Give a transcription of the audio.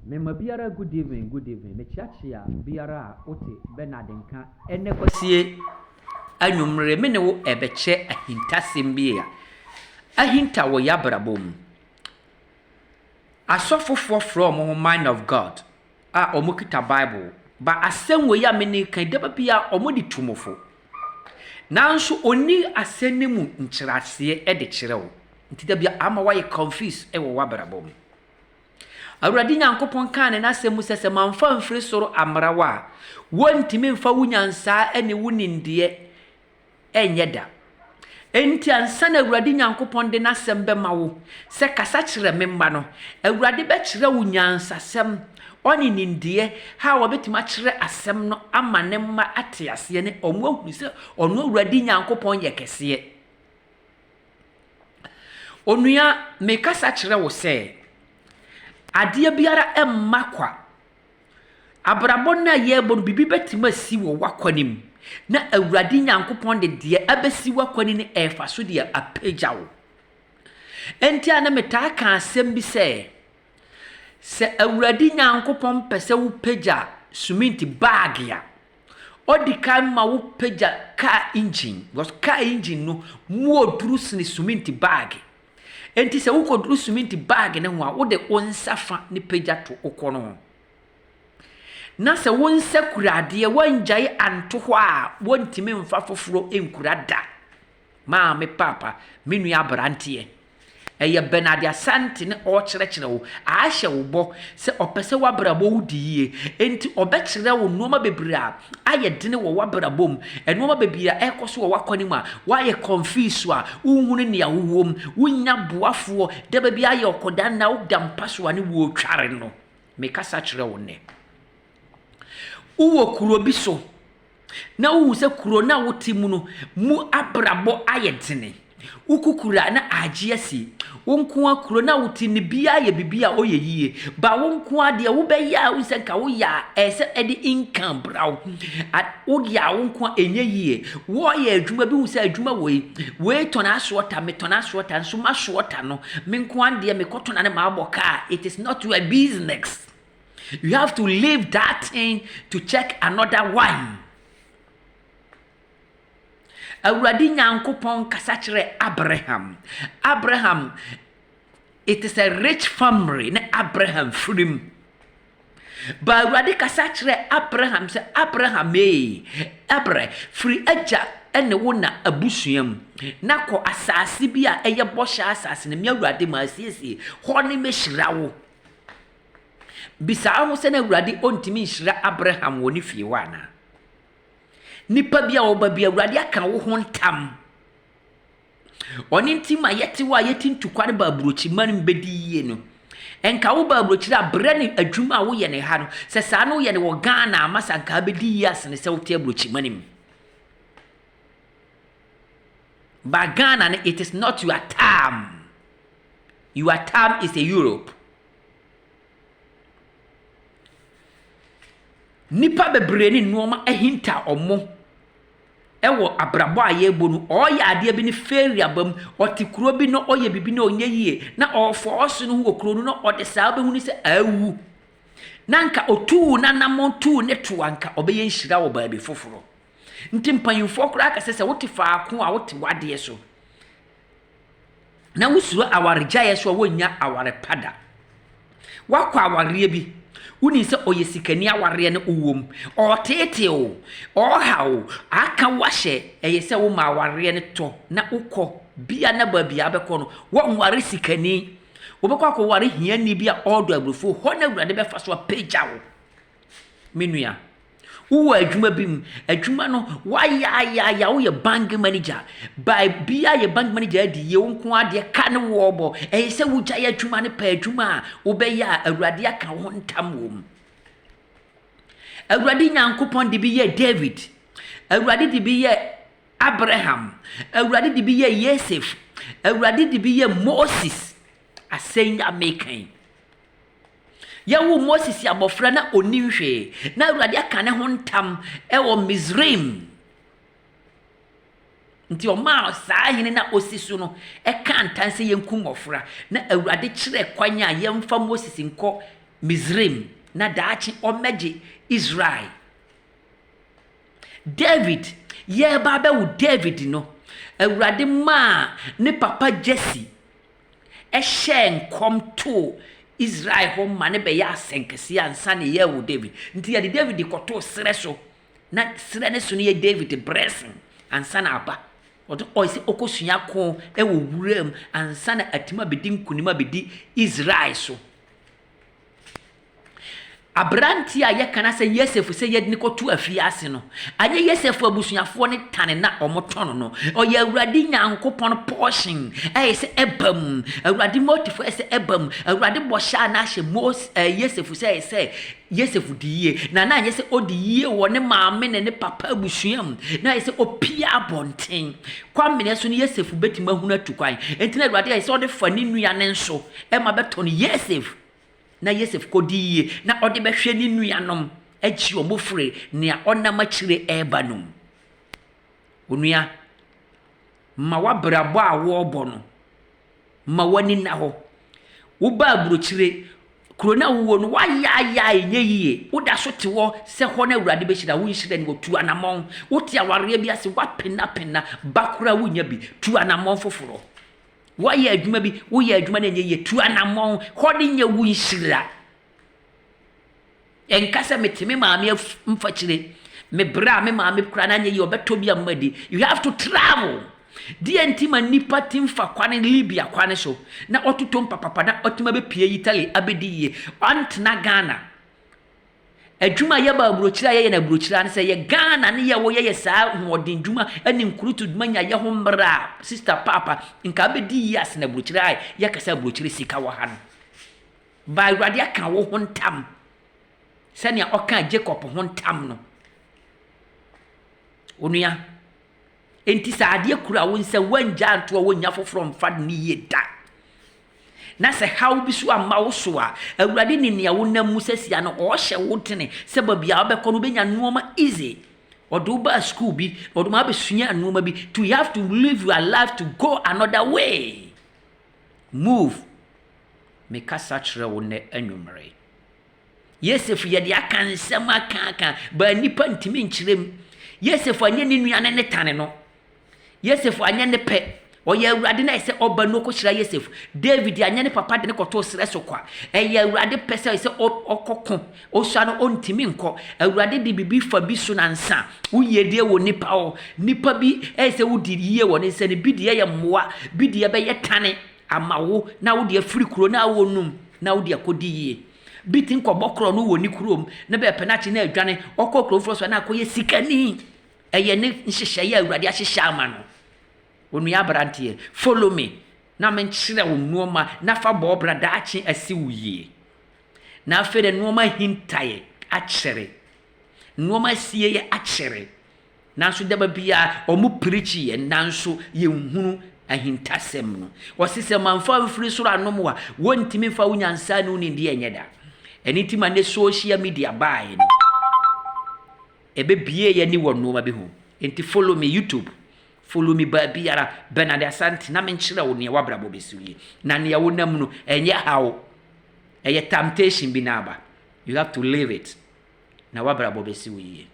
Mema biara good evening, good evening. Mekyeakyea biara a wote Bernard nka ɛnɛ kwasie anwummere me ne wo ɛbɛkyɛ ahintasɛm bi a ahinta wɔ yɛabrabɔ mu. Asɔfofoɔ frɛ wɔn ho man of God a wɔkita Bible. Ba asɛm wei a me ne kan daba bi a wɔde tu mo fo. Nanso ɔnni asɛm no mu nkyerɛaseɛ de kyerɛ wo. Nti da bi ama woayɛ confused wɔ w'abrabɔ mu. Awurade Nyankopɔn kaa ne n'asɛm mu sɛ, sɛ mamfa amfiri soro ammra wo a, wontumi mfa wo nyansaa ne wo nimdeɛ nyɛ da. Enti ansa na Awurade Nyankopɔn de n'asɛm bɛma wo sɛ kasa kyerɛ me mma no, Awurade bɛkyerɛ wo nyansasɛm, ɔne nimdeɛ a wɔbɛtumi akyerɛ asɛm no ama ne mma ate aseɛ ne wɔn ahunu sɛ ɔno Awurade Nyankopɔn yɛ kɛseɛ. Onua, mekasa kyerɛ wo sɛ, adeɛ biara mma kwa. Abrabɔ no a yɛrebɔ no, biribi bɛtumi asi wɔ w'akwan mu, na Awurade Nyankopɔn de deɛ abɛsi w'akwan no ɛrefa so deɛ apagya wo. Enti a na metaa ka asɛm bi sɛ, sɛ Awurade Nyankopɔn pɛ sɛ wopagya suminti baage a, Ɔdi kan ma wo pagya car engine because car engine no mu oduru sene suminti baage. Enti sɛ wokɔduru suminti baage no ho a, wode wo nsa fa ne pagya to wo kɔn ho. Na sɛ wo nsa kura adeɛ, woangyae anto hɔ a, wontumi mfa foforɔ nkura da. Maame, paapa, me nua aberanteɛ, ɛyɛ Bernard Asante ne ɔrekyerɛkyerɛ wo, ahyɛ wo bɔ sɛ ɔpɛ sɛ w'abrabɔ wo di yie, enti ɔbɛkyerɛ wo nnoɔma bebree a ayɛ dene wɔ w'abrabɔ mu, nnoɔma bebree a ɛrekɔ so wɔ w'akwan mu a woayɛ confuse a wonhunu nea wowɔ mu, wonnya boafoɔ, da baabi ayɛ ɔkɔdaa nna woda mpa so a ne wuo tware no. Mekasa kyerɛ wo nnɛ. Wowɔ kuro bi so na wohu sɛ kuro no a wote mu no mu abrabɔ ayɛ dene. Wokukura na agye asi. Wo nko ara kuro no a wote no biara yɛ biribi a ɔyɛ yie. Ba wo nko ara deɛ wobɛyɛ a wohu sɛ nka woyɛ a ɛyɛ sɛ ɛde income bra wo. Woyɛ a wo nko ara ɛnyɛ yie. Wɔyɛ adwuma bi hu sɛ adwuma wei, wei tɔn asoɔta, metɔn asoɔta nso m'asoɔta no, me nko ara deɛ mekɔtɔn a na mabɔ kaa. It is not your business. You have to leave that thing to check another one. Awurade Nyankopɔn kasa kyerɛ Abraham. Abraham, it is a rich family na Abraham firim. Ba Awurade kasa kyerɛ Abraham sɛ Abraham ee, Abrɛ, firi agya ne wo na abusua mu na kɔ asase bi a ɛyɛ bɔhyɛ asase no, me Awurade ma asiesie hɔ ne mɛhyira wo. Bisa wo ho sɛ na Awurade ɔntumi nhyira Abraham wɔ ne fie hɔ anaa? Nipa bi a ɔba bi Awurade aka wo ho ntam. Ɔne nti ma yɛte hɔ a yɛte ntukwa no ba aburokyi ma no mbɛdi yie no. Nka wo ba aburokyiri a brɛ ne adwuma a woyɛ ne ha no, sɛ saa no woyɛ no wɔ Ghana ama sa nka abɛdi yie asene sɛ wote aburokyi ma no mu. But Ghana no, it is not your time. Your time is a Europe. Nnipa bebree ne nnoɔma ahinta wɔn wɔ abrabɔ a yɛrebɔ no. Ɔreyɛ adeɛ bi ne failure aba mu. Ɔte kuro bi na ɔyɛ biribi na ɔnyɛ yie, na ɔrefɔɔso ne ho wɔ kuro no na ɔde saa wobɛhunu sɛ awu. Na anka ɔtuu n'anammɔn tuu ne to anka ɔbɛyɛ nhyira wɔ baabi foforɔ. Nti mpanyinfoɔ koraa ka sɛ sɛ wote faako a wote w'adeɛ so na wosuro awaregyaeɛ so a wonnya aware pa da. Woakɔ awareɛ bi, wonim sɛ ɔyɛ sikani awareɛ no wowɔ mu, ɔreteetee wo, ɔreha wo, aka wo ahyɛ, ɛyɛ sɛ woma awareɛ no tɔ na wokɔ bia na baabi a wobɛkɔ no, woanware sikani, wobɛkɔ akɔware hiani bi a ɔredɔ aburofuo, hɔ na Awurade bɛfa so apagya wo. Me nua, wowɔ adwuma bi mu, adwuma no woayaayaaya, woyɛ bank manager, baabi a yɛ bank manager adi yie, wo nko ara deɛ ka ne wɔɔbɔ, ɛyɛ sɛ wogyae adwuma no pɛ adwuma a wobɛyɛ a Awurade aka wo ho ntam wɔ mu. Awurade Nyankopɔn de bi yɛɛ David, Awurade de bi yɛɛ Abraham, Awurade de bi yɛɛ Yosef, Awurade de bi yɛɛ Moses. Asɛm yi a meka yi, Yɛwoo Moses abɔfra na ɔnnim hwee. Na Awurade aka ne ho ntam wɔ Misraim. Nti ɔmaa saa hene na ɔsi so no ɛka ntam sɛ yɛnku mmɔfra. Na Awurade kyerɛ kwan a yɛmfa Moses nkɔ. Misraim na daakye ɔmmɛgye Israel. David, yɛreba abɛwo David no, Awurade maa ne papa Jesse hyɛɛ nkɔm too Israel hɔ ma no bɛyɛ asɛnkɛseɛ ansa na yɛrewo David. Nti yɛde David kɔtoo serɛ so. Na serɛ no so no yɛ David blessing ansa na aba. Ɔde ɔyɛ sɛ ɔkɔsua ko wɔ wuram ansa na atumi abɛdi nkonim abɛdi Israel so. Aberanteɛ a yɛka no sɛ Yosef sɛ yɛde no kɔto afiase no, anyɛ Yosef abusuafoɔ no tane na wɔtɔn no. Ɔyɛ Awurade Nyankopɔn portion ɛyɛ sɛ ɛba mu. Awurade motive ɛyɛ sɛ ɛba mu. Awurade bɔhyɛ a na ahyɛ Mose ɛɛ Yosef sɛ ɛyɛ sɛ Yosef di yie. Na na anyɛ sɛ ɔdi yie wɔ ne maame ne ne papa abusua mu. Na ayɛ sɛ ɔpia abɔnten. Kwamene so no Yosef bɛtumi ahunu atu kwan. Enti na Awurade ayɛ sɛ ɔde fa ne nua no nso ɛma bɛtɔ no Yosef. Na Yosef kɔdi yie na ɔde bɛhwɛ ne nuanom agye wɔn firi nea ɔnam akyire reba no mu. Onua, ma w'abrabɔ a wɔrebɔ no, ma w'ani nna hɔ. Woba aburokyire, kuro no a wowɔ no, woayaayaa a ɛnyɛ yie. Woda so te hɔ sɛ hɔ no Awurade bɛhyira wo, nhyira ni hɔ. Tu anammɔn. Wote awareɛ bi ase, woapenapena, ba koraa wonnya bi. Tu anammɔn foforɔ. Woayɛ adwuma bi, woyɛ adwuma no ɛnyɛ yie, tu anammɔn, hɔ no nyɛ wo nhyira. Ɛnka sɛ mete me maame mfakyire, me berɛ a me maame koraa no anyɛ yie, ɔbɛtɔ bi ama di. You have to travel. Deɛ nti ma nnipa tim fa kwane Libya kwane so na ɔtotɔ mpapapa na ɔtumi abɛpie Italy abɛdi yie. Ɔntena Ghana. Adwuma a yɛba aburokyire a yɛyɛ no aburokyire ara ne sɛ yɛ Ghana ne yɛ wɔ yɛyɛ saa ahoɔden dwuma ne nkurutu dwuma nya yɛ ho mmerɛ a sista paapa nka abɛdi yie asene aburokyire a yɛka sɛ aburokyire sika wɔ ha no. Ba Awurade aka wo ho ntam sɛnea ɔkaa Jacob ho ntam no. Onua, enti sɛ adeɛ kura wo nsa woangya anto a wonnya foforɔ mfa ne yie da. Na sɛ haw bi so amma wo so a, Awurade nim nea wonam mu sɛsia no, ɔɔhyɛ wo dene sɛ baabi a wobɛkɔ no wobɛnya nnoɔma easy. Ɔde wo baa school bi, ɔde wo abɛsua nnoɔma bi, to you have to live your life to go another way. Move. Mekasa kyerɛ wo nnɛ anwummere. Yosef yɛ deɛ aka nsɛm aka aka, baa nnipa ntumi nkyerɛ mu. Yosef anyɛ ne nua ne ne tane no. Yosef anyɛ ne pɛ. Ɔyɛ Awurade na ɛsɛ ɔba no ɔkɔhyira Yosef. David anyɛ ne papa de ne kɔtoo serɛ so kwa. Ɛyɛ Awurade pɛ sɛ ɛsɛ ɔkɔko. Ɔsua no ɔntumi nkɔ. Awurade de biribi fa bi so nansa. Wo yiedie wɔ nipa hɔ. Nipa bi ɛyɛ sɛ wodi yie wɔ ne nsa no. Bi deɛ yɛ mmoa. Bi deɛ bɛyɛ tane ama wo na wode afiri kuro no a wowɔ no mu na wode akɔdi yie. Bi ti nkɔbɔ korɔ no wɔ ne kurom na bɛpɛ no akye na adwane. Ɔkɔ kuro foforɔ so na akɔyɛ sikani. Ɛyɛ ne nhyehyɛeɛ a Awurade ahyehyɛ ama no. Onua aberanteɛ, follow me na menkyerɛ wo nnoɔma na fa bɔ bra daakye asi wo yie. Na afei de nnoɔma ahintaeɛ akyɛre. Nnoɔma asieeɛ akyɛre. Nanso daba biara wɔn pirikyi yɛn nanso yɛnhunu ahintasɛm no. Wɔse sɛ mamfa mfiri soro anom wo a, wɔntumi mfa wo nyansa ne wo nimdeɛ nyɛ da. Ɛno nti ma ne social media baeɛ no. Ɛbɛbue yɛn ani wɔ nnoɔma bi ho. Enti follow me YouTube, follow me baabiara, Bernard Asante, na menkyerɛ wo nea w'abrabɔ bɛsi wo yie. Na nea wonam no, ɛnyɛ haw. Ɛyɛ temptation bi na aba. You have to leave it. Na w'abrabɔ bɛsi wo yie.